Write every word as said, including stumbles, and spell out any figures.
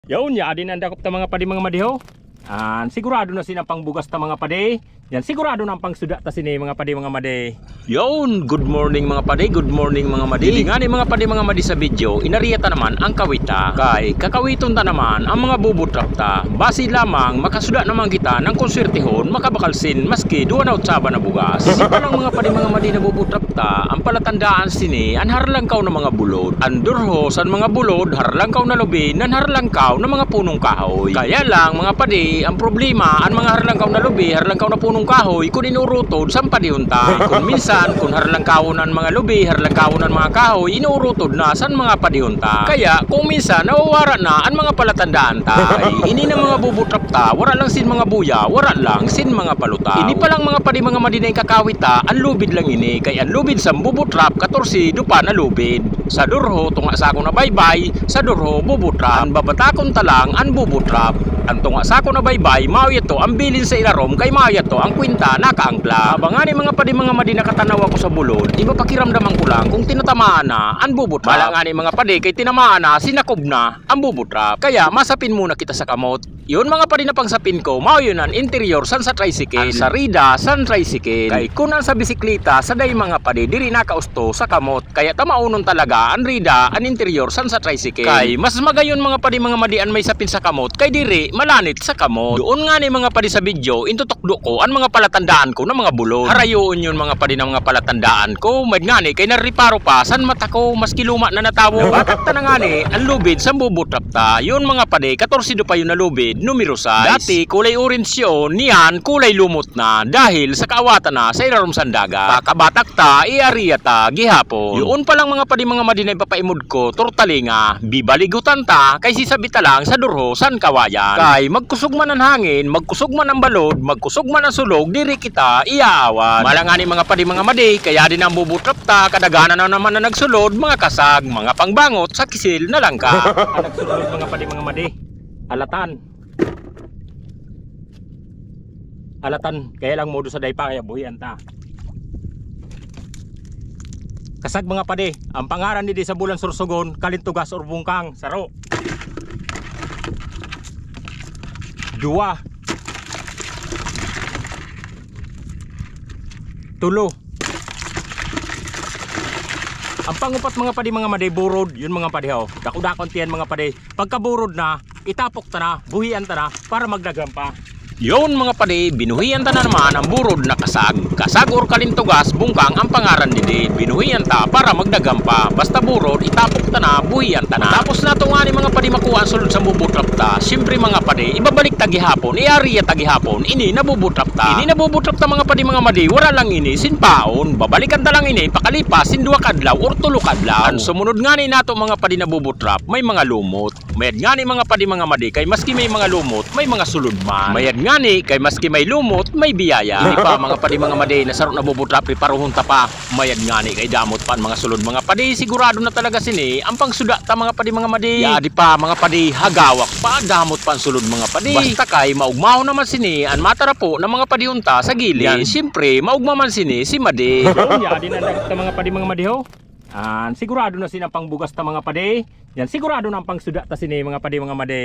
Yaun, ya adi na an dakop ta, mga padi, mga madi, ho. An sigurado na sin an pangbugas ta, mga padi. Yan, sigurado na an pangsuda ta sini, mga padi, mga madi. Yaun, good morning, mga padi, good morning, mga madi. Didi ngani, mga padi, mga madi, sa video, inariya ta naman an kawit ta. Kay kakawiton ta naman an mga bubutrap ta. Basi lamang makasuda naman kita nang konswertehon makabakal sin maski duwa na otsaba na bugas. Didi pa lang, mga padi, mga madi, na bubutrap ta, an palatandaan sini an harlangkaw na mga bulod. An durho san mga bulod, harlangkaw na lubi nan harlangkaw na mga punong kahoy. Kaya lang, mga padi, an problema, an mga harlangkaw na lubi, harlangkaw na punong kahoy, kon inuurutod san padihon ta. Kon minsan, kon harlangkawon an mga lubi, harlangkawon an mga kahoy, inuurutod na san mga padihon ta. Kaya kon minsan, nawawara na an mga palatandaan ta. Ay, ini na mga bubutrap ta, wara lang sin mga buya, wara lang sin mga paluta. Ini pa lang, mga padi, mga madi, na ikakawit ta, an lubid lang ini, kay an lubid san bubutrap, katorse dupa na lubid. Sa durho, tunga' sako na baybay, sa durho, bubutrap. An babatakon ta lang an bubutrap. An tunga' sako na baybay, maoyan to an bilin sa irarom, kay maoyan to an kwinta nakaangkla. Aba ngani, mga padi, mga madi, nakatanaw ako sa bulod, iba pakiramdaman ko lang kon tinatamaan na an bubutrap. Bala ngani, mga padi, kay tinamaan na, sinakob na an bubutrap. Kaya masapin muna kita sa kamot. Yun, mga padi, na pangsapin ko, maoyan an interior san sa tricycle, an sa rida san tricycle. Kay kon an sa bisiklita, sa day, mga padi, diri nakausto sa kamot. Kaya tamaonon talaga an rida, an interior san sa tricycle. Kay mas magayon, mga padi, mga madi, an maisapin sa kamot kay diri malanit sa kamot. Duon ngani, mga padi, sa video, intutukdo ko an mga palatandaan ko na mga bulod. Harayoon yun, mga padi, na mga palatandaan ko. Mayad ngani kay narreparo pa san mata ko, maski luma na na tawo. Nabatak ta na ngani an lubid san bubutrap ta. Yun, mga padi, katorse dupa yun na lubid, numero sais. Dati kulay orange yun, niyan kulay lumot na dahil sa kaawatan na sa irarom san dagat. Pakabatak ta, iariya ta gihapon. Yuun pa lang, mga padi, mga madi, na ipapaimod ko, turtalinga, bibaligutan ta, kay sisabi ta lang sa durho san kawayan. Kay magkusog man an hangin, magkusog man an balod, magkusog man an sulog, diri kita iaawas. Mala ngani, mga padi, mga madi, kay adi na an bubutrap ta, kadaganan na naman an nagsulod, mga kasag, mga pangbangot sa kisil na langka. An nagsulod, mga padi, mga madi, alatan. Alatan, kaya lang modo sa daypa, kaya buhian ta. Kasag, mga padi, an pangaran didi sa bulan Sorsogon, Kalintugas or Bungkang, saro. Duwa. Tulo. An pangupat, mga padi, mga madi, burod, yun, mga padi, ho. Dako-dako an tiyan, mga padi. Pagkaburod na, itapok ta na, buhian ta na, para magdaghan pa. Yun, mga padi, binuhian ta na naman an burod na kasag. Kasag or Kalintugas, Bungkang an pangaran didi. Binuhian ta para magdaghan pa. Basta burod, itapok ta na, buhian ta na. Tapos na to ngani, mga padi, makuha an sulod san bubutrap ta. Siyempre, mga padi, ibabalik ta gihapon, iariya ta gihapon ini na bubutrap ta. Ini na bubutrap ta, mga padi, mga madi, wara lang ini sin paon. Babalikan ta lang ini pakalipas sin duwa ka adlaw or tulo ka adlaw. An sumunod ngani nato, mga padi, na bubutrap, may mga lumot. Mayad ngani, mga padi, mga madi, kay maski may mga lumot, may mga sulod man. Mayad ngani kay maski may lumot, may biyaya. Ini pa, mga padi, mga madi, na saro na bubutrap, preparuhon ta pa. Mayad ngani kay damot pa an mga sulod, mga padi, sigurado na talaga sini an pangsuda ta, mga padi, mga madi. Ya, adi pa, mga padi, hagawak pa, damot pa an sulod, mga padi. Basta kay maugmahon naman sini an matarapo na mga padihon ta sa gilid. Yan, siyempre, maugma man sini si madi. Yun, ya adi na an dakop ta, mga padi, mga madi, ho. An sigurado na sini an pangbugas ta, mga padi. Yan, sigurado na an pangsuda ta sini, mga padi, mga madi.